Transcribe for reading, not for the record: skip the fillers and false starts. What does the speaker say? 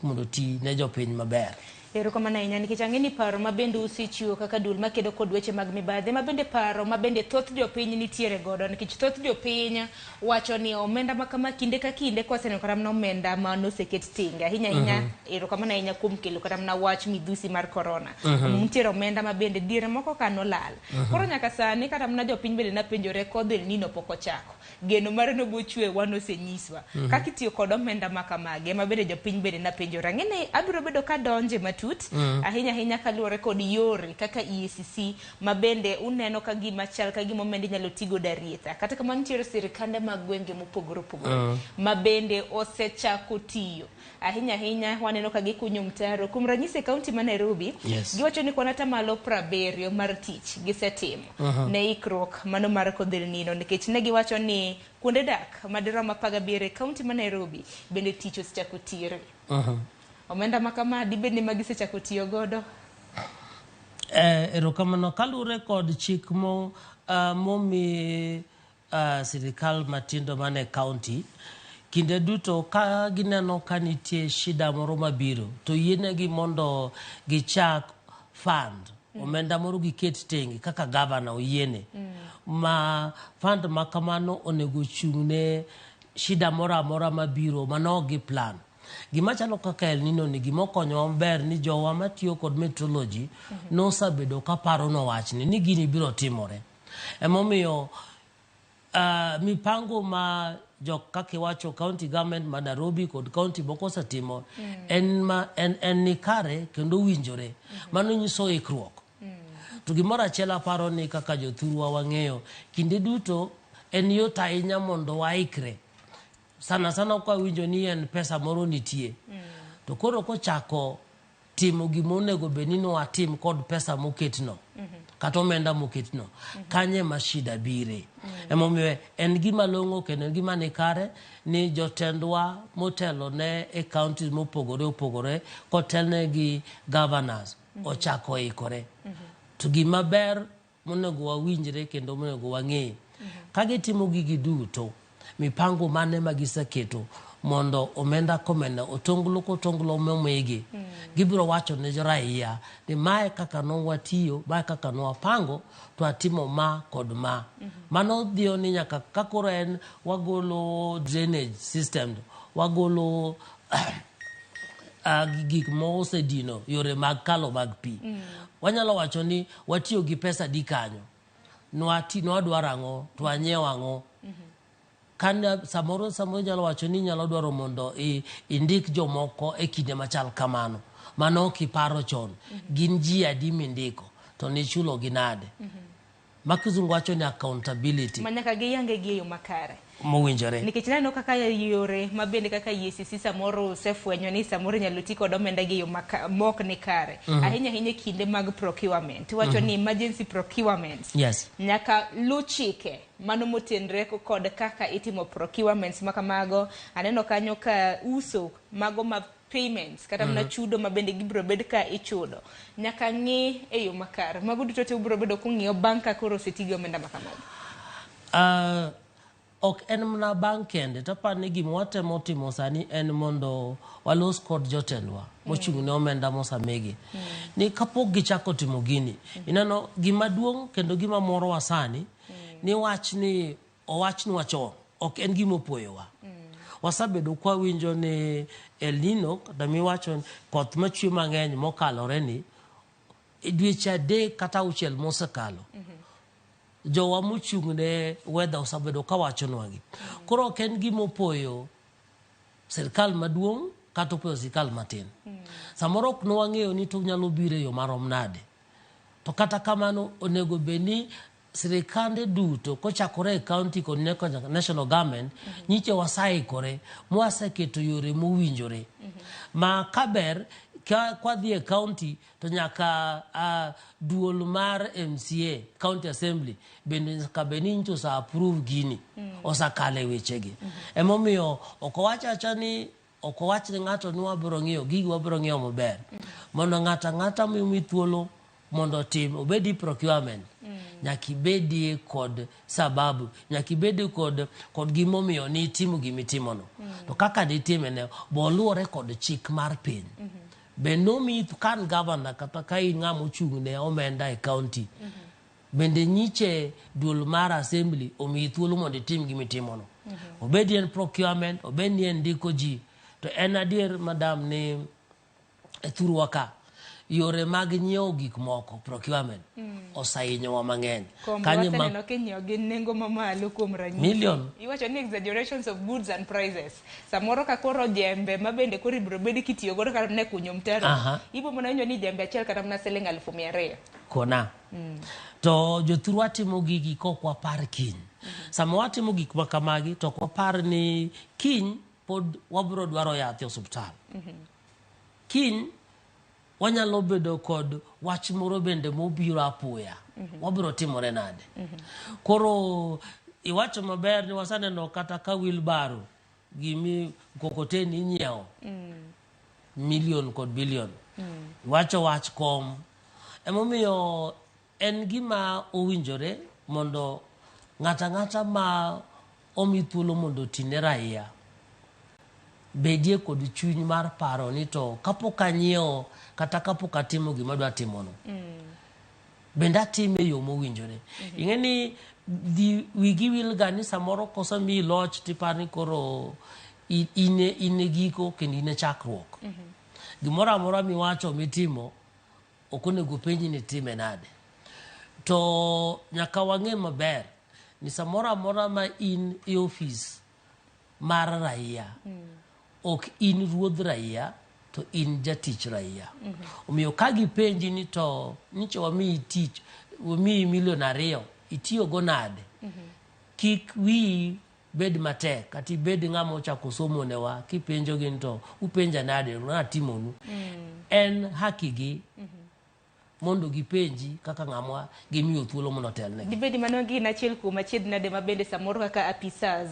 mondo oti ne jopiny maber. Erokamano ahinya nikech ang'e ni paro ma bende usechiwo kaka duol makedo kod weche mag mibadhi ma bende paro ma bende thoth jopiny nitiere godo nikech thoth jopiny wacho ni omenda ma kama kinde ka kinde kwaseneno kata mana omenda ma noseket tenge ahinya ahinya mm -hmm. erokamano ahinya kuom kelo kata mana wach midhusi mar corona mm -hmm. nitiere omenda ma bende diere moko ka nolal mm -hmm. koro nyaka sani kata mana jopiny bende napenjore kodh El Nino pok ochako Geno mare nobochwe wan osenyiswa. Mm -hmm. Kaka itiyo kod omenda ma kamagi ema bende jopiny bende napenjore. Ang'e ni abiro bedo ka donje matut mm -hmm. ahinya ahinya kaluwore kod yore kaka EACC ma bende uneno ka gima chal ka gima omenda inyalo tigo darietha. Kata kamano nitiere sirikande mag gwenge mopogore opogore mm -hmm. ma bende osechako tiyo. Ahinya ahinya waneno ka gikunyo mtaro. Kuom ranyisi e kaunti ma Nairobi, Yes. giwacho ni kwan atamalo 70 mar tich gisetimo ne ikruok mano mar kodh El Nino nikech ne giwacho ni kuonde dak madirom 17 e kaunti ma Nairobi bende tich osechako tiyore. Omenda ma kama dibed ni ma gisechako tiyo godo? Eh, erokamano kaluwore kod chik mo, uh, momi sirkal matindo man e county, kinde duto ka gineno ka nitie shida moro mabiro to yienegi mondo gichak fund omenda moro giket tenge kaka gavana oyiene ma fund ma kamano onego ochung' ne shida moro amora mabiro mane ok gi plan. Gima chalo kaka El Nino ni gima okonyowa maber ni jowa matiyo kod meteorology nosebedo ka paronwa wachni ni gini biro timore. Emomiyo uh, mipango ma jok kaka iwacho county government ma Nairobi kod county moko osetimo mm. en, ma, en, en ni kare kendo owinjore mm -hmm. mano nyiso ikruok mm. to gimoro achiel aparo ni kaka jothurwa wang'eyo kinde duto en yot ahinya mondo waikre sana sana kwa winjo ni en pesa moro nitie mm. to koro kochako timo gima onego bed ni nwatim kod pesa moketno kata omenda moketno kanyo ema shida bire emomiyo en gima long'o kendo en gima nikare ni jotendwa motelo ne e counties mopogore opogore kotelne gi governors ochako ikore to gima ber monego wawinjre kendo monego wang'e. Ka gitimo gigi duto, mipango mane ma giseketo mondo omenda komenda, otonglo kotonglo momigi, gibiro wacho ne raia ni mae kaka nowatiyo, mae kaka nwapango, to atimo ma kod ma. Mano dhiyo ni nyaka ka koro en wagolo drainage system, wagolo gik mosedino yore mag kalo mag pi. Wanyalo wacho ni watiyo gi pesa di kanyo. Nwati, nwadwaro ang'o, to wanyiewo ang'o. Kane samoro samoro inyalo wacho ni inyalo dwaro mondo i, indik jomoko e kinde machal kamano. Mano ok iparo chon. Gin ji adi mindiko to nichulo gi nade. Ma kizungu wacho ni accountability. Ma nyaka giyange gi e yo makare. Mowinjore. Nikech naneno kaka yore ma bende kaka EACC samoro osefwenyo ni samoro inyalo ti kod omenda gi e yo mok ni kare. Mm -hmm. Ahinya ahinya e kinde mag procurement. Iwacho mm -hmm. ni emergency procurements. Yes. Nyaka lu chike mano motenre kod kaka itimo procurements ma kamago. Aneno kanyo ka uso mago ma payments kata mana chudo ma bende gibiro bed ka ichudo nyaka ng'i e yo makare. Mago duto te ubiro bedo kung'iyo bang' ka koro oseti gi omenda ma kamago. Ok en mana bang' kende to aparo ni gima watemo timo sani en mondo walos kod jotendwa mochung' ne omenda mosamigi ni kapok gichako timo gini ineno gima duong' kendo gima morowa sani ni wach ni Owachnwa chon, ok en gima opoyowa. Wasebedo kwawinjo ni El Nino kata miwacho koth machwe mang'eny mokalore ni e dweche adek kata auchiel mosekalo jowa mochung' ne weather osebedo kawachonwagi. Koro ok en gima opoyo sirkal maduong' kata opoyo sirkal matin. Samoro ok nwang'eyo ni to nyalo biro e yo marom nade. To kata kamano onego bed ni Sirikande duto kochakore e county kod nyaka national government nyiche wasaikore mwaseketo yore mowinjore ma kaber ka kwadhi e county to nyaka uh, duol mar MCA county assembly bende nyaka bed ni nyicha osa approve gini osakalo e wechegi emomiyo ok owach awacha ni ok owach ne ng'ato ni wabiro ng'iyo gigi wabiro ng'iyo maber mondo ng'ato ang'ata momi thuolo mondo otim obed e procurement mm. Nyaka ibedie kod sababu, nyaka ibedie kod, kod gimomiyo nitimo gimitimono. To kaka nitime ne, boluwore kod chik mar piny. Be nomiyi ka an gavana kata ka in ng'ama ochung' ne omenda e county, bende nyiche duol mar assembly omiyi thuolo mondo itim gimitimono. Obed ni en procurement, obed ni en ndiko ji. To en adier madam ni e thurwa ka yore mag nyiewo gik moko procurement osehinyowa mang'eny. Kombe Kanyo ma waseneno kinyiewo gi nengo mamalo kuom ranyisi. Million. Iwacho ni exaggerations of goods and prices. Samoro ka koro jembe ma bende koro ibiro bed kitiyo godo kata mana e kunyo mtaro. Ibo mana winjo ni jembe achiel kata mana siling 200,000. Kona. To jothurwa timo gigi kok wapar kiny. Sama watimo gik ma kamagi to ok wapar ni kiny pod wabiro dwaro yath e osuptal. Kiny wanyalo bedo kod wach moro bende mobiro apoya. Wabiro timore nade? Koro iwacho maber ni waseneno kata ka wheelbarrow gimi mkokoteni inyiewo million kod billion. Iwacho wach kom. Emomiyo en gima owinjore mondo ng'ato ang'ata ma omi thuolo mondo oti ne raia bedie kod chuny mar paro ni to kapok anyiewo kata kapok atimo gima adwa timono, bende atime e yo mowinjore. Ing'e ni dhi wigi wil ga ni samoro kosemiyi loch tiparo ni koro in e giko kendo in e chakruok. Gimoro amora miwacho mitimo ok onego penji ni itime nade. To nyaka wang'e maber ni samoro amora ma in e ofis mar raia, ok in ruodh raia to in jatich raia. Omiyo ka gipenji ni to nyicha wamiyi tich, wamiyi milion 2, itiyogo nade? Kik wiyi bed matek kata ibed ng'ama ochako somo newa kipenjogi ni to upenja nade natimonu. En haki gi mondo gipenji kaka ng'ama gimiyo thuolo mondo otelnegi. Dibed mano gin achiel kuom achiedh nade ma bende samoro kaka apisas